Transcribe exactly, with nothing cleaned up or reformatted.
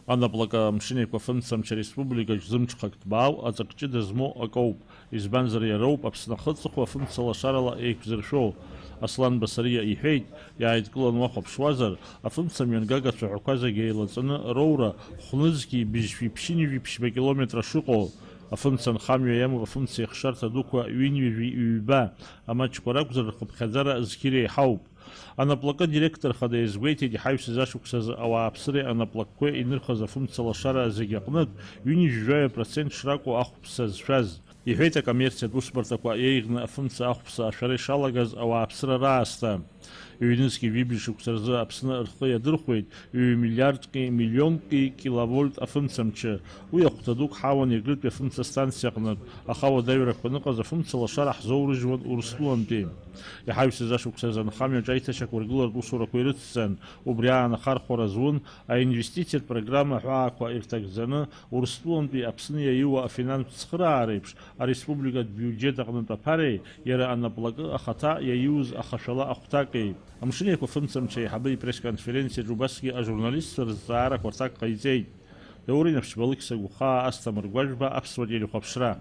Анаплакы амшын еиқәа афымцамч ареспубликаҿ зымҽхак ҭбаау аҵак ҷыда змоу акоуп, избанзар иароуп Аԥсны ахы аҵыхәа афымца лашарала еиқәзыршәо. Аслан Басариа иҳәеит, иааидкыланы уахәаԥшуазар, афымца мҩангага ацәаҳәақәа зегьы еилаҵаны роура хәнызқьи быжьшәи ԥшьынҩажәи ԥшьба километра шыҟоу. Афымца анхамҩа иамоуп афымца еихшарҭа дуқәа ҩынҩажәи ҩба, амаҷқәа ракәзар рхыԥхьаӡара зқьи реиҳауп. Анаплакы адиректор хада иазгәеиҭеит, иҳаҩсыз ашықәсазы ауааԥсыреи анаплакқәеи инырхыз афымца лашара зегьы аҟнытә ҩынҩажәи жәаҩа процент шракәу ахәԥса зшәаз. Иҳәеит акоммерциатә усбарҭақәа иеиӷьны афымца ахәԥса ашәара ишалагаз ауааԥсыра раасҭа. Ҩнызқьи жәибжь шықәса рзы Аԥсны рхы иадырхәеит ҩ-миллиардки миллионки киловольт афымцамчы. Уи ахәҭа дук ҳауан Егрытәи афымца станциа аҟнытә, аха ауадаҩрақәа аныҟаз афымца лашара ҳзоурыжьуан Урыстәылантәи. Иҳаҩсыз ашықәсазы анхамҩаҿ аиҭашьақәыргылартә усурақәа ирыцҵан, убри аан ахархәара зун аинвестициатә программа аҳәаақәа ирҭагӡаны Урыстәылантәи Аԥсны иаиуа афинанстә цхыраара еиԥш ареспубликатә биуџьет аҟнытә аԥареи иара анаплакы ахаҭа иаиуз ахашәала ахәҭаки. Амшын еиқәа афымцамч аиҳабы ипресс-конференциаҿ убасгьы ажурналистцәа рызҵаарақәа рҭак ҟаиҵеит. Даур Инаԥшьба, Алықьса Гәхаа, Асҭамыр Гәажәба, Аԥсуа телехәаԥшра.